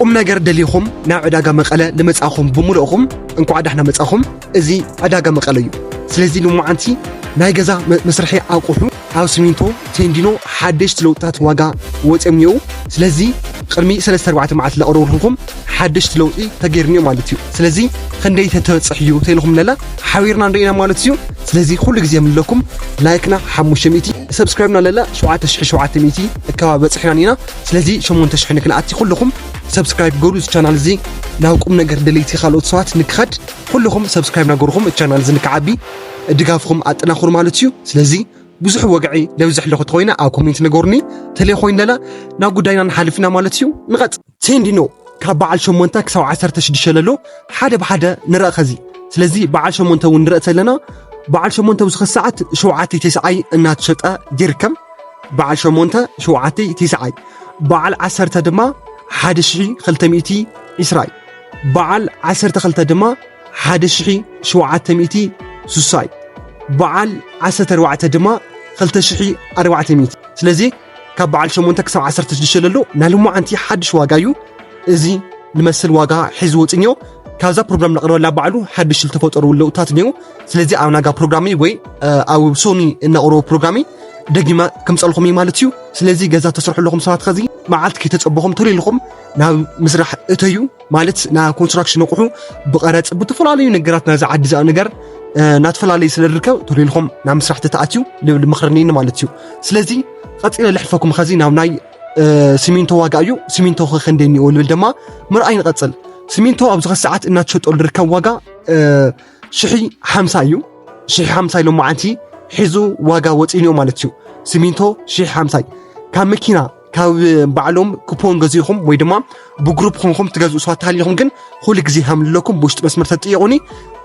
ቁም ነገር ደሊኹም ናብ ዕዳጋ መቐለ ልመጻኹም ብምልእኹም እንኳዕ ዳሕና መጻኹም። እዚ ዕዳጋ መቐለ እዩ። ስለዚ ልሙዓንቲ ናይ ገዛ መ- መስርሒ ኣቑሑ ኣብ ሲሚንቶ ቴንዲኖ ሓደሽቲ ለውጥታት ዋጋ ወፂኦም እኒው። ስለዚ ቅድሚ ሰለስተ ኣርባዕተ መዓልቲ ለቕረብልኩም ሓደሽቲ ለውጢ ተገይሩ እኒው ማለት እዩ። ስለዚ ክንደይ ተተበፅሕ እዩ ተይልኩም ለላ ሓቢርና ንሪኢና ማለት እዩ። ስለዚ ኩሉ ግዜ የምለኩም ላይክና ሓሙሽተ ሚእቲ፣ ሰብስክራይብና ለላ ሸውዓተ ሽሕ ሸውዓተ ሚእቲ እከባ በፅሕና ኢና። ስለዚ ሸሞንተ ሽሕ ንክንኣቲ ኩልኹም ሰብስክራይብ ገሩ ቻናል እዚ ናብ ቁም ነገር ደለይቲ ካልኦት ሰባት ንክኸድ ኩልኹም ሰብስክራይብ ናገርኹም ቻናል እዚ ንክዓቢ ድጋፍኹም ኣጠናኽሩ ማለት እዩ። ስለዚ ብዙሕ ወግዒ ለብዝሕ ለኹ ተኾይና ኣብ ኮሜንት ነገሩኒ። ተለይ ኮይን ለላ ናብ ጉዳይና ንሓልፍና ማለት እዩ። ንቐጽ ቴንዲኖ ካብ በዓል ሸሞንተ ክሳብ ዓሰርተ ሽዱሽተ ለሎ ሓደ ብሓደ ንረእ ኸዚ። ስለዚ በዓል ሸሞንተ እውን ንረእ ተለና በዓል ሸሞንተ ኣብዚ ኸዚ ሰዓት ሸውዓተ ተስዓይ እናተሸጠ ይርከብ። በዓል ሸሞንተ ሸውዓተ ተስዓይ፣ በዓል ዓሰርተ ድማ ሓደ ሽሕ ክልተ ሚእቲ ዕስራይ፣ በዓል ዓሰርተ ክልተ ድማ ሓደ ሽሕ ሸውዓተ ሚእቲ ሱሳይ፣ በዓል ዓሰርተ ኣርባዕተ ድማ ክልተ ሽሕ ኣርባዕተ ሚእቲ። ስለዚ ካብ በዓል ሸሞንተ ክሳብ ዓሰርተ ሽዱሽተ ለሎ ናይ ልሙዓንቲ ሓድሽ ዋጋ እዩ። እዚ ንመስል ዋጋ ሒዙ ወፅንዮ። ካብዛ ፕሮግራም ነቕርበላ ባዕሉ ሓድሽ ዝተፈጠሩ ለውጥታት እኒው። ስለዚ ኣብ ናጋ ፕሮግራሚ ወይ ኣብ ሶኒ እነቕርቦ ፕሮግራሚ ደጊማ ከምፀልኹም እዩ ማለት እዩ። ስለዚ ገዛ ተሰርሑ ኣለኹም ሰባት ኸዚ መዓልቲ ከይተፀበኹም ቶሎ ኢልኹም ናብ ምስራሕ እተዩ። ማለት ናይ ኮንስትራክሽን ኣቑሑ ብቐረፅ ብተፈላለዩ ነገራት ናዚ ዓዲ ዝኣ ነገር ናተፈላለዩ ስለ ዝርከብ ቶሎ ኢልኹም ናብ ምስራሕ ተተኣትዩ ልብል ምኽርኒ ማለት እዩ። ስለዚ ቀፂለ ልሕልፈኩም ኸዚ ናብ ናይ ሲሚንቶ ዋጋ እዩ። ሲሚንቶ ኸ ክንደይ እኒኦ ልብል ድማ ምርኣይ ንቐፅል። ሲሚንቶ ኣብዚ ኸዚ ሰዓት እናተሸጠሉ ዝርከብ ዋጋ ሽሒ ሓምሳ እዩ። ሽሒ ሓምሳ ኢሎም መዓንቲ ሒዙ ዋጋ ወፂእንዮ ማለት እዩ። ሲሚንቶ ሽሒ ሓምሳ እዩ። ካብ መኪና ካብ ባዕሎም ኩፖን ገዚእኹም ወይ ድማ ብግሩፕ ኮንኩም ትገዝኡ ሰባት ተሃሊኹም ግን ኩሉ ግዜ ሃምልለኩም ብውሽጢ መስመር ተጥየቑኒ።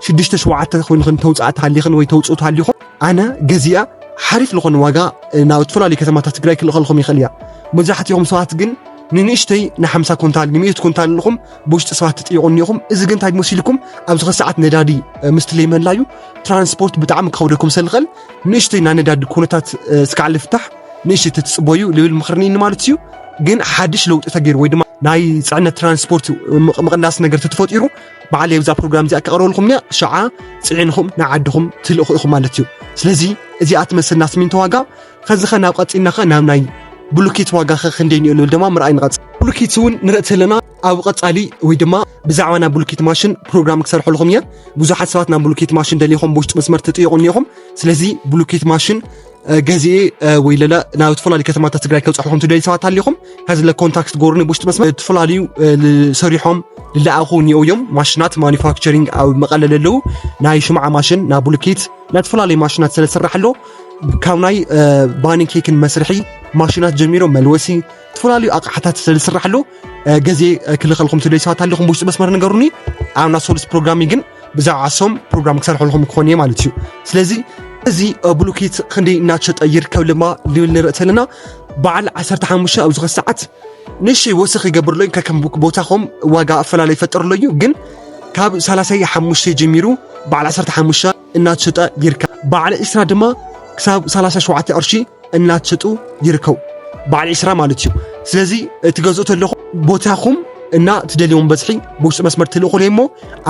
ሽዱሽተ ሸውዓተ ኮይንክን ተውፅኣ ተሃሊኽን ወይ ተውፅኡ ተሃሊኹም ኣነ ገዚኣ ሓሪፍ ዝኾነ ዋጋ ናብ ዝተፈላለዩ ከተማታት ትግራይ ክልእኸልኩም ይኽእል እያ። መብዛሕትኹም ሰባት ግን ንንእሽተይ ንሓምሳ ኮንታል ንሚእት ኮንታል ኣለኹም ብውሽጢ ሰባት ትጥይቑ እኒኹም። እዚ ግን እንታይ መሲልኩም ኣብዚ ኸዚ ሰዓት ነዳዲ ምስትለይ መላዩ ትራንስፖርት ብጣዕሚ ክኸብደኩም ሰልኸል ንእሽተይ ናይ ነዳዲ ኩነታት እስካዕ ልፍታሕ ንእሽተይ ተትፅበዩ ልብል ምኽርኒ ማለት እዩ። ግን ሓድሽ ለውጢ ተገይሩ ወይ ድማ ናይ ፅዕነት ትራንስፖርት ምቕ- ምቕናስ ነገር ተተፈጢሩ ባዕለይ ኣብዛ ፕሮግራም እዚኣ ከቐርበልኩም እያ። ሸዓ ፅዒንኹም ንዓድኹም ትልእኹ ኢኹም ማለት እዩ። ስለዚ እዚኣ ትመስልና ስሚንቶ ዋጋ። ከዚኸ ናብ ቀፂልና ኸ ናብ ናይ ብሉኬት ዋጋ ኸ ክንደይ ንዮ ንብል ድማ ምርኣይ ንቐፅ። ብሉኬት እውን ንርኢ ተለና ኣብ ቀፃሊ ወይ ድማ ብዛዕባ ናይ ብሉኬት ማሽን ፕሮግራም ክሰርሐልኹም እየ። ብዙሓት ሰባት ናብ ብሉኬት ማሽን ደሊኹም ብውሽጢ መስመር ትጥይቑ እኒኹም። ስለዚ ብሉኬት ማሽን ገዚኤ ወይ ለለ ናብ ዝተፈላለዩ ከተማታት ትግራይ ከብፅሕኹም ትደልዩ ሰባት ኣሊኹም ከዚ ለኮንታክት ጎርኒ ብውሽጢ መስመር ዝተፈላለዩ ዝሰሪሖም ዝለኣኹ እኒኦ እዮም። ማሽናት ማኒፋክቸሪንግ ኣብ መቐለ ለለዉ ናይ ሽምዓ ማሽን ናብ ብሉኬት ናይ ዝተፈላለዩ ማሽናት ስለ ዝስራሕ ኣሎ ካብ ናይ ባኒ ኬክን መስርሒ ማሽናት ጀሚሮ መልወሲ ዝተፈላለዩ ኣቕሓታት ስለ ዝስራሕ ኣሎ። ገዜ ክልኸልኩም ትደልዩ ሰባት ኣለኹም ብውሽጢ መስመር ንገሩኒ። ኣብ ናይ ሶሉስ ፕሮግራሚ ግን ብዛዕባ ሶም ፕሮግራም ክሰርሐልኩም ክኾን እየ ማለት እዩ። ስለዚ እዚ ብሉኬት ክንደይ እናተሸጠ ይርከብ ድማ ልብል ንርኢ ተለና በዓል ዓሰርተ ሓሙሽተ ኣብዚ ኸዚ ሰዓት ንእሽተይ ወስኽ ይገብር ኣሎ እዩ። ከከም ቦታኹም ዋጋ ኣፈላለ ይፈጥር ኣሎ እዩ። ግን ካብ ሰላሳ ሓሙሽተ ጀሚሩ በዓል ዓሰርተ ሓሙሽተ እናተሸጠ ይርከብ። በዓል ዕስራ ድማ ክሳብ ሰላሳ ሸውዓተ ቅርሺ እናትሸጡ ይርከቡ። በዓል ዕስራ ማለት እዩ። ስለዚ ትገዝኡ ተለኹም ቦታኹም እና ትደልዎም በዝሒ ብውሽጢ መስመር ትልእኹ እሞ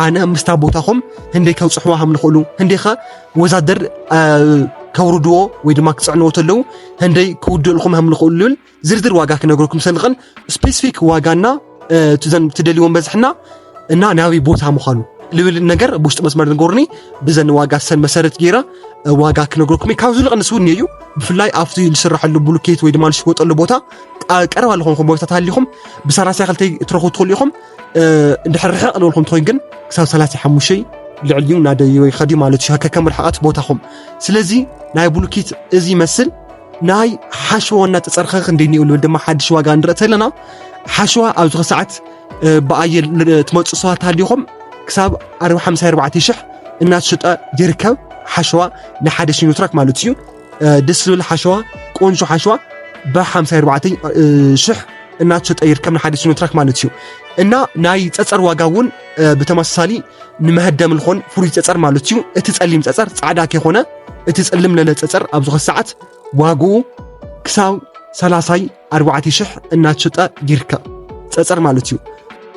ኣነ ምስታ ቦታኹም ህንደይ ከብፅሕዋ ከም ዝኽእሉ ህንደይ ኸ ወዛደር ከውርድዎ ወይ ድማ ክፅዕንዎ ተለዉ ህንደይ ክውድእልኩም ከም ዝኽእሉ ዝብል ዝርዝር ዋጋ ክነግረኩም ሰንኽእል። ስፔሲፊክ ዋጋና ትዘን ትደልዎም በዝሕና እና ናበይ ቦታ ምዃኑ ልብል ነገር ብውሽጢ መስመር ንገሩኒ። ብዘን ዋጋ ሰን መሰረት ገይራ ዋጋ ክነግረኩም እዩ። ካብዚ ልቕንስ እውን እዩ ብፍላይ ኣብቲ ዝስረሐሉ ብሉኬት ወይ ድማ ዝሽወጠሉ ቦታ ቀረባ ዝኾንኩም ቦታታት ሃሊኹም ብሰላሳ ክልተ ትረኽቡ ትኽእሉ ኢኹም። እንድሕር ርሕቕ ዝበልኩም ትኾይን ግን ክሳብ ሰላሳ ሓሙሽተ ልዕሊኡ እናደዩ ይኸዲ ማለት እዩ ከከም ርሕቐት ቦታኹም። ስለዚ ናይ ብሉኬት እዚ ይመስል። ናይ ሓሸዋ እናተፀርኸ ክንደይ እኒኡ ንብል ድማ ሓድሽ ዋጋ ንርኢ ተለና ሓሸዋ ኣብዚ ኸ ሰዓት ብኣየር ትመፁ ሰባት ሃሊኹም ክሳብ ኣርባ ሓምሳ ኣርባዕተ ሽሕ እናተሸጠ ይርከብ። ሓሸዋ ንሓደ ሲኖትራክ ማለት እዩ። ደስ ዝብል ሓሸዋ ቆንጆ ሓሸዋ ብሓምሳ ኣርባዕተ ሽሕ እናተሸጠ ይርከብ ንሓደ ሲኖትራክ ማለት እዩ። እና ናይ ፀፀር ዋጋ እውን ብተመሳሳሊ ንመሀደም ልኾን ፍሉይ ፀፀር ማለት እዩ። እቲ ፀሊም ፀፀር ፃዕዳ ከይኮነ እቲ ፀልም ለለ ፀፀር ኣብዚ ኸ ሰዓት ዋግኡ ክሳብ ሰላሳ ኣርባዕተ ሽሕ እናተሸጠ ይርከብ ፀፀር ማለት እዩ።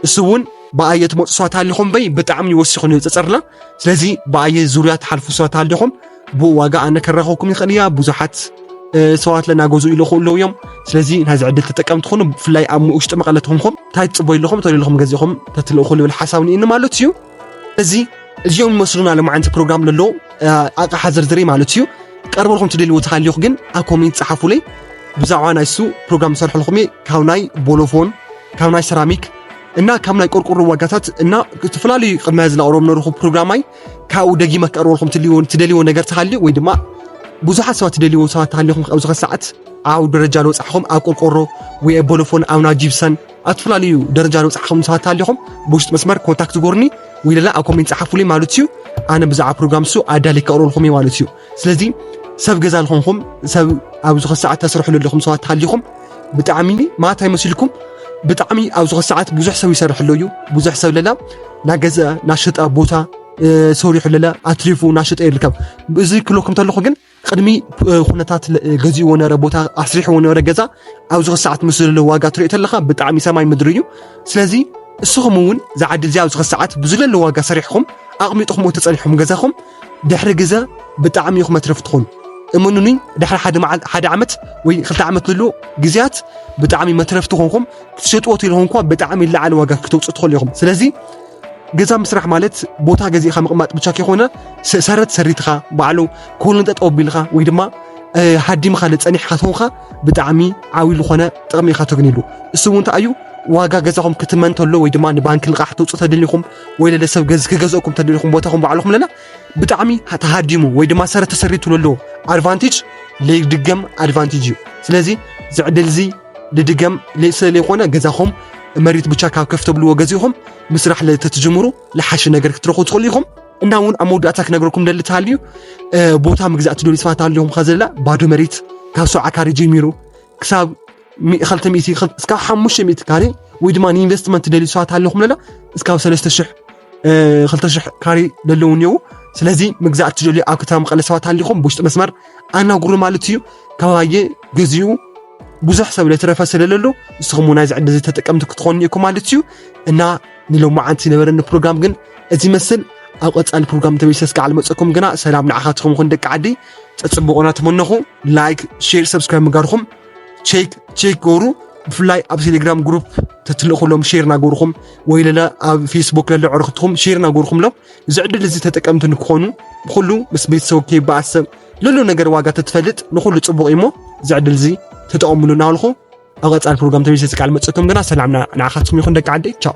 እሱ እውን ብኣየ ትመፁ ሰባት ሃሊኹም በይ ብጣዕሚ ወሲኹ ንፀፀርና። ስለዚ ብኣየ ዙርያ ትሓልፉ ሰባት ሃሊኹም ብኡ ዋጋ ኣነ ከራኸብኩም ይኽእል እያ። ብዙሓት ሰባት ለናገዙ ኢለኹ ኣለዉ እዮም። ስለዚ ናዚ ዕድል ተጠቀምቲ ኹኑ። ብፍላይ ኣብ ውሽጢ መቐለ ትኹንኩም እንታይ ትፅበዩ ኣለኹም ተደለኹም ገዚኹም ተትልእኹ ልብል ሓሳብ ንእኒ ማለት እዩ። እዚ እዚኦም ይመስሉና ለማዓንቲ ፕሮግራም ለሎ ኣቕሓ ዝርዝሪ ማለት እዩ። ቀርበልኩም ትደልዎ ተሃሊኹ ግን ኣብ ኮሜንት ጸሓፉለይ። ብዛዕባ ናይ እሱ ፕሮግራም ሰርሐልኩም እየ። ካብ ናይ ቦሎፎን ካብ ናይ ሰራሚክ እና ካብ ናይ ቆርቆሮ ዋጋታት እና ዝተፈላለዩ ቅድሚ ዝናቕሮም ነርኹ ፕሮግራማይ ካብኡ ደጊመ ክቀርበልኩም ትልዎ ትደልዎ ነገር ተሃልዩ ወይ ድማ ብዙሓት ሰባት ትደልዎ ሰባት ተሃሊኹም ኣብዚ ሰዓት ኣብ ደረጃ ለውጻሕኹም ኣብ ቆርቆሮ ወይ ቦሎፎን ኣብ ናይ ጂፕሰን ኣብ ዝተፈላለዩ ደረጃ ለውጻሕኹም ሰባት ተሃሊኹም ብውሽጢ መስመር ኮንታክት ጎርኒ ወይ ለላ ኣብ ኮሜንት ጸሓፉለይ ማለት እዩ። ኣነ ብዛዕባ ፕሮግራም እሱ ኣዳሊ ከቕርበልኩም እየ ማለት እዩ። ስለዚ ሰብ ገዛ ዝኾንኩም ሰብ ኣብዚ ሰዓት ተስርሕሉ ኣለኹም ሰባት ተሃሊኹም ብጣዕሚ ማታ ይመስልኩም ብጣዕሚ ኣብዚ ሰዓት ብዙሕ ሰብ ይሰርሕ ኣሎ እዩ። ብዙሕ ሰብ ለላ ናገዘ ናሸጣ ቦታ ሰሪሑ ለላ ኣትሪፉ ናሸጠ ይርከብ። እዚ ክለኩም ተለኹ ግን ቅድሚ ኩነታት ገዚእዎ ነረ ቦታ ኣስሪሕዎ ነረ ገዛ ኣብዚ ሰዓት ምስ ዘሎ ዋጋ ትሪኦ ተለኻ ብጣዕሚ ሰማይ ምድሪ እዩ። ስለዚ እስኹም እውን ዝዓዲ እዚ ኣብዚ ሰዓት ብዝለሎ ዋጋ ሰሪሕኹም ኣቕሚጥኹም ተጸኒሕኹም ገዛኹም ድሕሪ ግዘ ብጣዕሚ ኢኹም መትረፍቲ ትኾኑ። እመኑኒ ድሕሪ ሓደ መዓል ሓደ ዓመት ወይ ክልተ ዓመት ዝሉ ግዜያት ብጣዕሚ መትረፍቲ ኮንኩም ክትሸጥዎ ትልኹም እኳ ብጣዕሚ ላዓለ ዋጋ ክተውፅኡ ትኽእሉ ኢኹም። ስለዚ ገዛ ምስራሕ ማለት ቦታ ገዚእኻ ምቕማጥ ብቻ ከይኮነ ሰረት ሰሪትኻ ባዕሉ ኮሎን ጠጠው ቢልኻ ወይ ድማ ሃዲምኻ ንፀኒሕኻ ተውኻ ብጣዕሚ ዓብዩ ዝኾነ ጥቕሚ ኢኻ ተግኒሉ። እሱ እውን እንታይ እዩ ዋጋ ገዛኹም ክትመን ተሎ ወይ ድማ ንባንክ ልቓሕ ተውፅኡ ተደሊኹም ወይ ለለ ሰብ ገዝ ክገዝእኩም ተደሊኹም ቦታኹም ባዕልኹም ለና ብጣዕሚ ተሃዲሙ ወይ ድማ ሰረት ተሰሪቱ ለሎ ኣድቫንቴጅ ለይድገም ኣድቫንቴጅ እዩ። ስለዚ ዝዕድል እዚ ልድገም ስለይኮነ ገዛኹም መሬት ብቻ ካብ ከፍ ተብልዎ ገዚኹም ምስራሕ ለተትጅምሩ ለሓሽ ነገር ክትረኹ ትኽእሉ ኢኹም። እና እውን ኣብ መወዳእታ ክነግረኩም ደሊ ተሃልዩ ቦታ ምግዛእ ትደልዩ ሰባት ኣለኹም ከዘላ ባዶ መሬት ካብ ሰብዓ ካሬ ጀሚሩ ክሳብ ክልተ ሚእቲ እስካብ ሓሙሽተ ሚእቲ ካሬ ወይ ድማ ንኢንቨስትመንት ትደልዩ ሰባት ኣለኹም ለላ እስካብ ሰለስተ ሽሕ ክልተ ሽሕ ካሬ ዘለዉ እኒው። ስለዚ ምግዛእ ትደልዩ ኣብ ከተማ መቐለ ሰባት ኣለኹም ብውሽጢ መስመር ኣናግሩ ማለት እዩ። ከባየ ገዚኡ ብዙሕ ሰብ ለትረፈ ስለለሎ ንስኹም እውን ናይዚ ዕድል እዚ ተጠቀምቲ ክትኾኑ ኢኹም ማለት እዩ። እና ንሎማዓንቲ ነበረኒ ፕሮግራም ግን እዚ መስል ኣብ ቀጻሊ ፕሮግራም ተመልሰ እስከ ዓልመፀኩም ግና ሰላም ንዓኻትኩም ይኹን ደቂ ዓዲ። ጸጽብቑና ተመነኹ። ላይክ ሼር ሰብስክራይብ ምግባርኹም ቼክ ቼክ ገሩ። ብፍላይ ኣብ ቴሌግራም ግሩፕ ተትልእኹሎም ሼር ናገርኹም ወይ ለለ ኣብ ፌስቡክ ለለ ዕርክትኹም ሼር ናገርኹም ሎም እዚ ዕድል እዚ ተጠቀምቲ ንክኾኑ ብኩሉ ምስ ቤተሰቡ ከይበኣሰብ ለሎ ነገር ዋጋ ተትፈልጥ ንኩሉ ጽቡቕ እሞ እዚ ዕድል እዚ ተጠቐምሉ እናበልኹ ኣብ ቀጻሊ ፕሮግራም ተመልሰ እስከ ዓልመፀኩም ግና ሰላም ንዓኻትኩም ይኹን ደቂ ዓደይ ቻው።